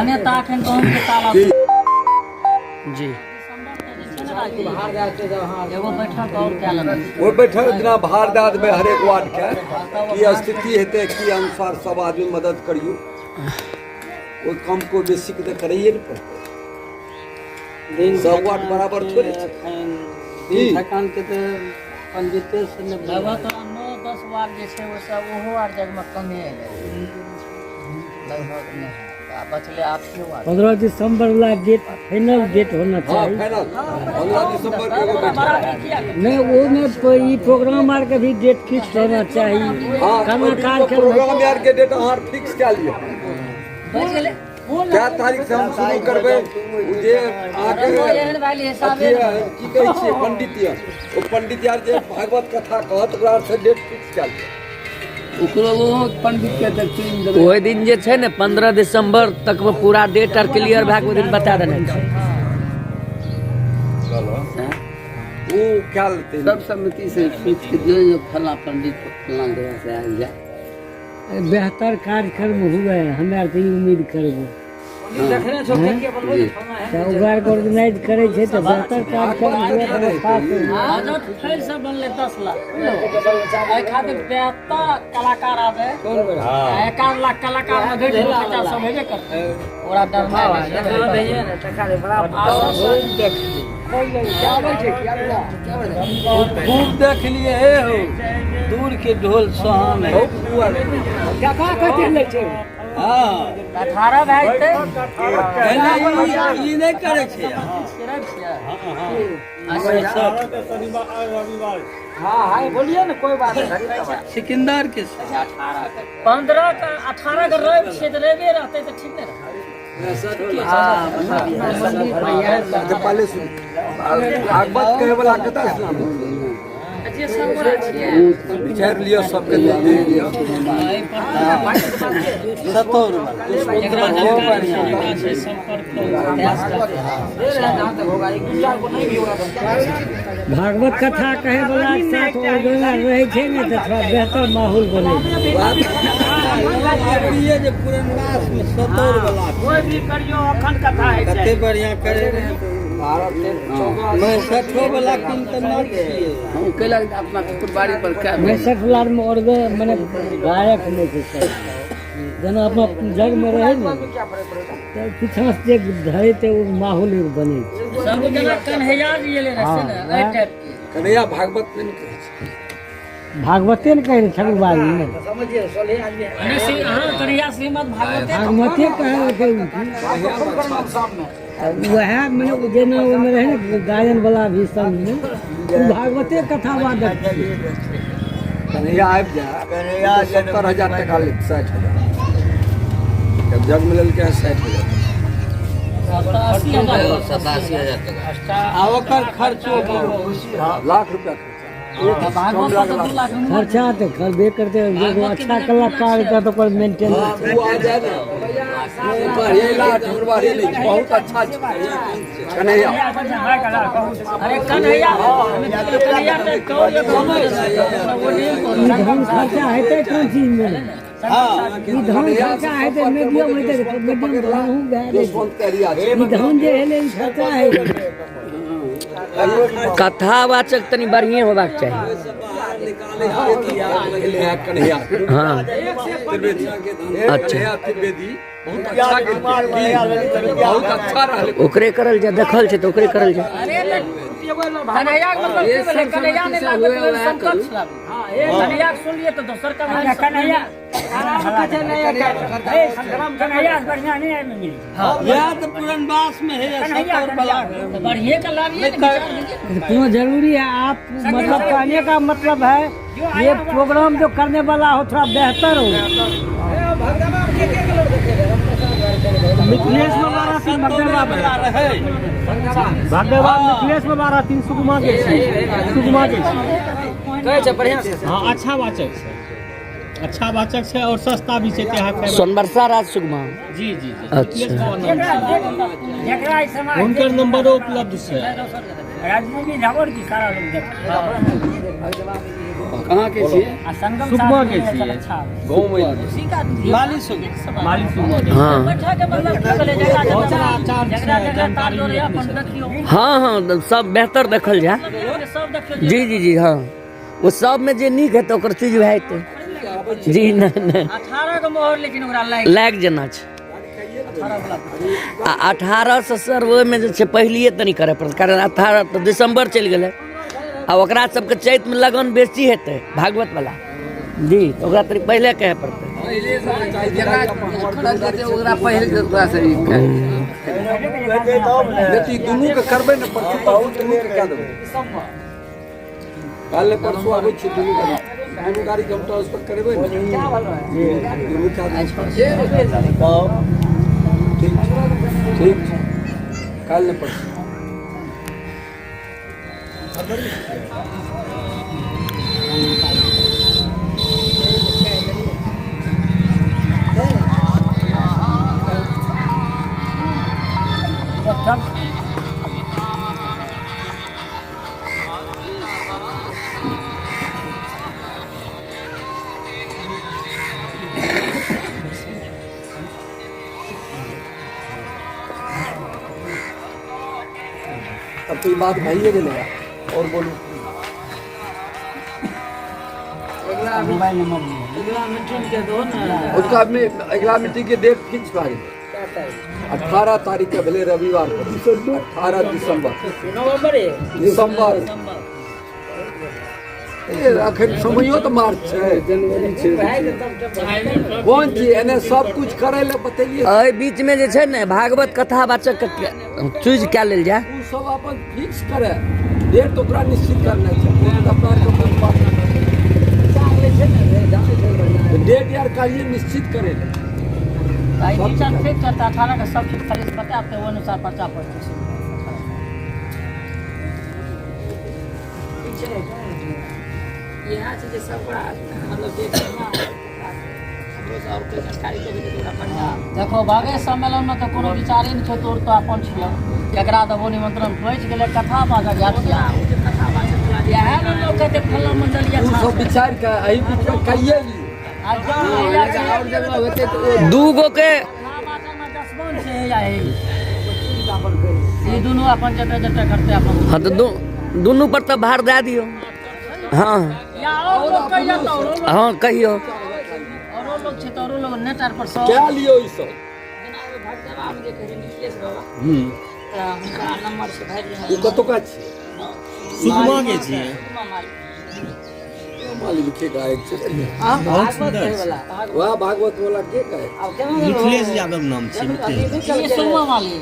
भने तऽ एखन गहूँमके ताला जी। एगो बैठक आओर कए लेबै। ओहि बैठक दिना भार दए देबै हरेक वार्डके की स्थिति हेतै, की अनुसार सब आदमी मदद करियौ। ओहि कम को बेसीके तऽ करैए ने पड़तै, सब वार्ड बराबर थोड़े छै। दिन थकान के तऽ पंडिते से ने। लगभग तोरा 9-10 वार्ड जे छै ओहिसँ ओहो आर जगमे कमे एलै, लगभग नहि आ बचलै 8 वार्ड। 15 दिसंबर वाला डेट फाइनल डेट होना हाँ चाहिए। फाइनल 15 दिसंबर के एगो बैठक। बराबरी किया करतै? नहीं, वो में तो ई प्रोग्राम आर के भी डेट फिक्स होना चाहिए। हाँ, कलाकार के प्रोग्राम यार के डेट अहाँ फिक्स कए लिअ। बचि गेलै। कै तारीख से हम शुरू करबै। ओ जे अहाँके एहन वाली हिसाबे अथी यऽ, की कहै छियै, पंडित यऽ, ओ पंडित यार जे भागवत कथा कहत ओकरा से डेट फिक्स कए लिअ। ओकरो ओहो पंडित के तऽ चुनि देबै। ओहि दिन जे छै ने 15 दिसंबर तक मे पूरा डेट आर क्लियर भए के ओहि दिन बता देने छै। ओ कए लेतै। सब समिति से सोचि के दियौ जे फलां पंडित फलां जगह से आयल जाय। बेहतर कार्यक्रम हुए, हमरा आर तऽ ई उम्मीद करबै। तऽ ओकरा आरके ऑर्गेनाइज करै छै तऽ बेहतर कार्यक्रम हुए, व्यवस्था से। बजट फेर से बनलै 10 लाख, एहि खातिर बेहतर कलाकार आबै। 1 लाख कलाकार मे घटि खर्चा सब हेबे करतै, ओकरा डर नहि। खूब देख लिए हे हो, दूर के ढोल सोहान है। हाँ। 18 भए जेतै। ई नहि करै छै। सिकंदर के 15 के 18 के रवि छियै तऽ रविए रहतै तऽ ठीक नहि रहतै। अच्छा, पहले सुन, भागवत कहै वाला कतऽ से आनब? जे सब गोरा छियै विचारि लिअ, सबके दे लिअ। सतौर। जेकरा जानकारी छै संपर्क। भागवत कथा कहे वाला के साथ ऑर्गेनाइज रहै छै ने तऽ थोड़ा बेहतर माहौल बनै छै। जे पूर्णमास में सतौर वाला कोइ भी करियौ, अखन कथा होइ छै। कते बढ़िया करे रहे। मैं सठो वाला किन तऽ नहि छियै। हम कैला अपना ठकुरबाड़ी पर कए मैसठ वाला मे ऑर्गन मने गायक नहि छै सर, जेना अपना जगमे रहै ने तऽ पीछाँ से जे धरेतै ओ माहौल एगो बनै छै। सब जेना कन्हैया जी एलै रहै से ने, एहि टाइप के। कन्हैया भागवत नहि ने कहै छै। भागवते ने कहै रहै ठाकुरबाड़ी मे। नहि, श्री अहाँ कन्हैया श्रीमद् भागवते। भागवते कहै रहै ओ। वएह मने ओ जेना ओहिमे रहै ने गायन वाला भी संगमे, ओ भागवते कथा वादक छियै। कन्हैया आबि जाय, 70,000 टका लेत, 60,000 जब जग में लेलकै हँ, 60,000। 87,000। 87,000 टका। आ ओकर खर्चो लाख रुपया खर्चा एक भागवत कमरा तऽ के 2 लाख। खर्चा तऽ करबे करतै, एगो अच्छा कलाकार के तऽ ओकर मेंटेन। हाँ, ओ आ जाए ने, बढ़िया ठकुरबाड़ी नहीं, बहुत अच्छा छै कन्हैया। अरे कन्हैया, कन्हैया टाइप के और एगो ओ नहीं। ई धन खर्चा हेतै कोन चीज मे? ई धन खर्चा हेतै मीडियम हेतै, मीडियम धन भए जाइ छै। जसवंत करिया छै। ई धन जे हेलै ई खर्चा हेतै। कथावाचक तनी बढ़िए होबाक चाही। कन्हैया। हाँ। त्रिवेदी। अच्छा। कन्हैया त्रिवेदी बहुत अच्छा गेलखिन, बहुत अच्छा रहलै। ओकरे करल जाय, देखल छै तऽ ओकरे करल जाय। अरे कन्हैया के मतलब की भेलै? कन्हैया नहि लागबै तऽ समकक्ष लागू। कन्हैया के सुनलियै तऽ दोसर कन्हैया, कन्हैया कन्हैया से बढ़िया नहीं आदमी मिली। इएह तऽ पूर्णमास में है सतौर वाला। तऽ बढ़िए के लाबिए ने, विचार लीजिए। क्यों जरूरी है आप, मतलब कहने का मतलब है ये प्रोग्राम जो करने वाला हो थोड़ा बेहतर हो। मिथिलेश बाबा रहथिन, भगदेवा रहै। भगदेवा मिथिलेश बाबा रहथिन, सुगमा के छी, सुगमा के छी। कहै छै बढ़िआँ। हाँ, अच्छा वाचक छै, अच्छा वाचक छै और सस्ता भी छै। त्यहार सोनबरसा राज सुगमा। जी जी जी। अच्छा। मिथिलेश बाबा नाम छै। हुनकर नंबरो उपलब्ध छै। राजनीति झावर की सारा लोग देखते। कहाँ के छियै? आ संगम सुकमा साथ के में छियै। अच्छा गाँव में एलियै। माली माली सुगमा के। हँ बैठा के मतलब की भेलै जकरा जकरा जकरा जकरा तार जोड़े अपन देखियौ हँ हँ सब बेहतर देखल जाय सब देखियौ जी जी जी हँ ओ सबमे जे नीक हेतै ओकर चीज भए जेतै जी नहि नहि 18 के मोहर लेकिन ओकरा लागि लागि जेना छै आ 18 से सर ओहिमे जे छै पहिलिए तनी करय पड़त कारण 18 तऽ दिसम्बर चलि गेलै आ ओकरा सबके चैतमे लगन बेसी हेतै भागवत वाला जी तऽ ओकरा तनी पहिले कहै पड़तै ओकरा पहिले ओकरा से बेटी दुनू के करबै ने परसू परसू दुनू के कए देबै काल्हि परसू आबै छी दुनू गाड़ी दुनू गाड़ीके हम ट्रांसफर करेबै ने दुनू कए देबै ठीक छै ठीक छै काल्हि ने परसू तब तो ई बात भइए गेलै और बोलू उसका में अगला मीटिंग के डेट फिक्स भए गेलै 18 तारीख के भेलै रविवार 18 दिसंबर दिसंबर ए अखन समयो तऽ मार्च छै जनवरी छै कोन चीज एने सब कुछ करै लए बतेलियै एहि बीचमे जे छै ने भागवत कथा वाचक के चूज कए लेल जाय ओ सब अपन फिक्स करे डेट तऽ ओकरा निश्चित करनाइ छै डेट अपना आरके अपन बात डेट यार काल्हिए निश्चित करे लए भाई टीचर ठीक करता 18 के सब चीज खाली बतायब तऽ ओहि अनुसार पर्चा पड़तै इएह छै जे सब बड़ा मतलब देख देखो बागे सम्मेलन में तऽ कोनो विचारे नहि छै तोर तऽ अपन छियौ केकरा देबो निमंत्रण पहुँच गेलै कथा बाजक इएह ने लोक कहतै फल्लाँ मंडली ओ अच्छा सब विचार के एहि बीच में कहिए लियौ आ जँ महिला छै और जगह होते तो ओ दू गो के कथा वाचकमे जसवंत छै या हे ई दुनू अपन जतऽ जतऽ करतै अपन हँ तऽ दुनू पर तऽ भार दए दियौ हँ या और लोग कहियो तऽ औरो लोग हँ कहियौ औरो लोग छै तऽ औरो लोग नेट आर पर सब कए लियौ ई सब जेना एगो भगदेवा मे जे कहै मिथिलेश बाबा तऽ हुनका नंबर छै भाई ओ कतुका छियै सुगमा के छियै मालिक के गायक छै बहुत सुंदर छै। वाह भागवत वाला के गायक मिथिलेश यादव नाम छै मिथिलेश ई सुगमा माली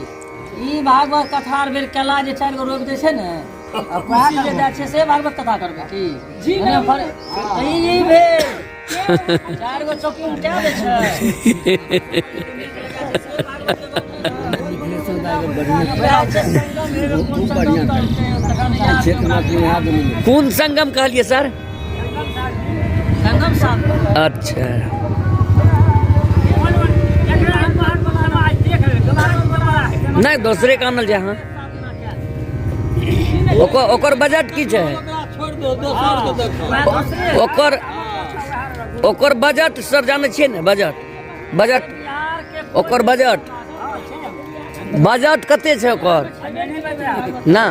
ई भागवत कथा आर बेर केला जे चारि गो रोपि दै छै ने आ कुर्सी जे दै छै से भागवत कथा करबै की जी ई ई भेल चारि गो चौकी उठा दै छै कोन संगम कहलियै सर संगम साहब अच्छा नहि दोसरे के आनल जाय हँ ओकर ओकर बजट की छै ओकर ओकर बजट सर जानै छियै ने बजट बजट ओकर बजट बजट कते छै ओकर ना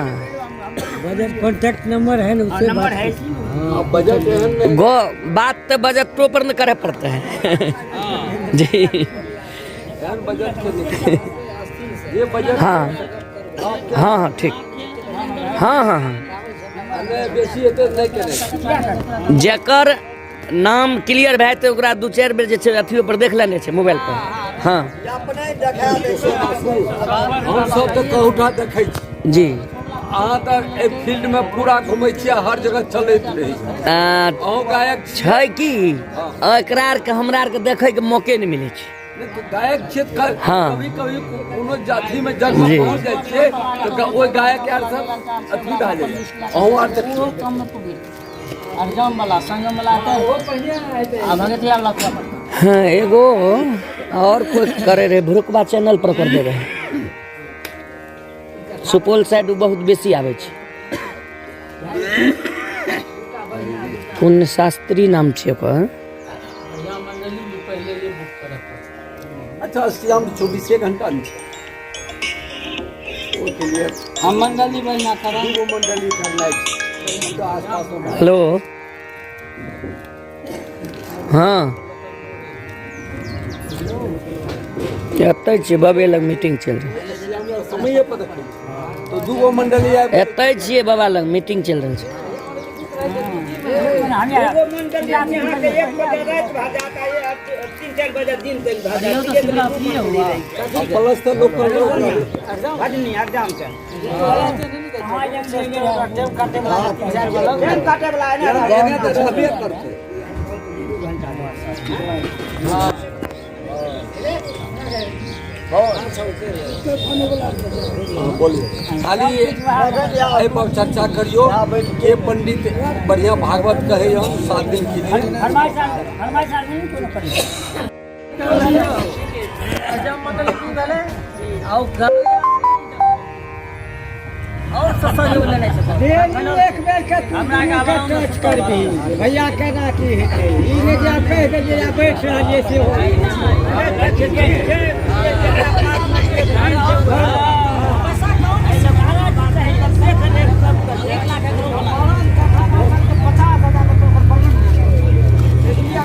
बजट कॉन्टैक्ट नंबर है ना उससे बात हाँ, बजट एहन नहि गो बात तऽ बजटो पर ने करे पड़ते है जी एहन बजट के नहि जे बजट हाँ हाँ हाँ ठीक हाँ हाँ हाँ नहि बेसी हेतै नहि केने जकर नाम क्लियर भए जेतै ओकरा दू चारि बेर जे छै अथियो पर देख लेने छै मोबाइल पर हाँ हम सब तऽ कहूठा देखै छी जी अहाँ तऽ एहि फील्ड में पूरा घुमै छी आ हर जगह चलैत रहै छी अहूँ गायक छी छै की एकरा आरके हमरा आरके देखैके मौके नहि मिलै छै नहि तऽ गायक छियै तऽ हाँ। कभी कभी कोनो जाति में जग में जी। पहुँच जाइ छियै तऽ ओहि गायक आर सब अथी भए जाइ अहूँ आर देखियौ कम में पुगिल अरजम वाला संगम वाला तऽ आ भगतिया वाला पूरा पड़तै हाँ एगो और कोई करे रहे भुरुकबा चैनल पर कर दे रहे सुपौल साइड बहुत बेसी आबै छै पुण्य शास्त्री नाम छियै ओकर। अच्छा, अष्टयाम 24 घंटा नहि छै, ओहिके लिए हम मंडली बढ़िया करब। दूगो मंडली करनाइ छै तऽ आसपासमे। हेलो, हँ, एतै छियै, बाबे लग मीटिंग चलि रहल। समये पर देखै तऽ दूगो मंडली आबि। एतै छियै, बाबा लग मीटिंग चलि रहल छै। प्लस तऽ लोक एने तऽ रहबे करतै। हाँ, बोलिए। खाली एहि पर चर्चा करियौ के पंडित बढ़िया भागवत कहैए 7 दिन के लिए। फरमाइश फरमाइश आर नहि कोनो करी। की भेलै आउ और सब सहयोग लेने छै। डेली एक बेर के तू हमरा के के टच करबी भैया, केना की हेतै? ई नहि जे आब कहि देलियै आ बैठ रहलियै से हो।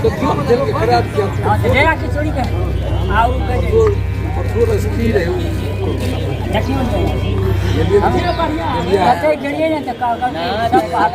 तो क्यों झेल के खराब किया? जया की चोरी कर आउ। कठोर कठोर स्थिर है। देखियौ ने। ये कतै गेलियै ने तऽ सब।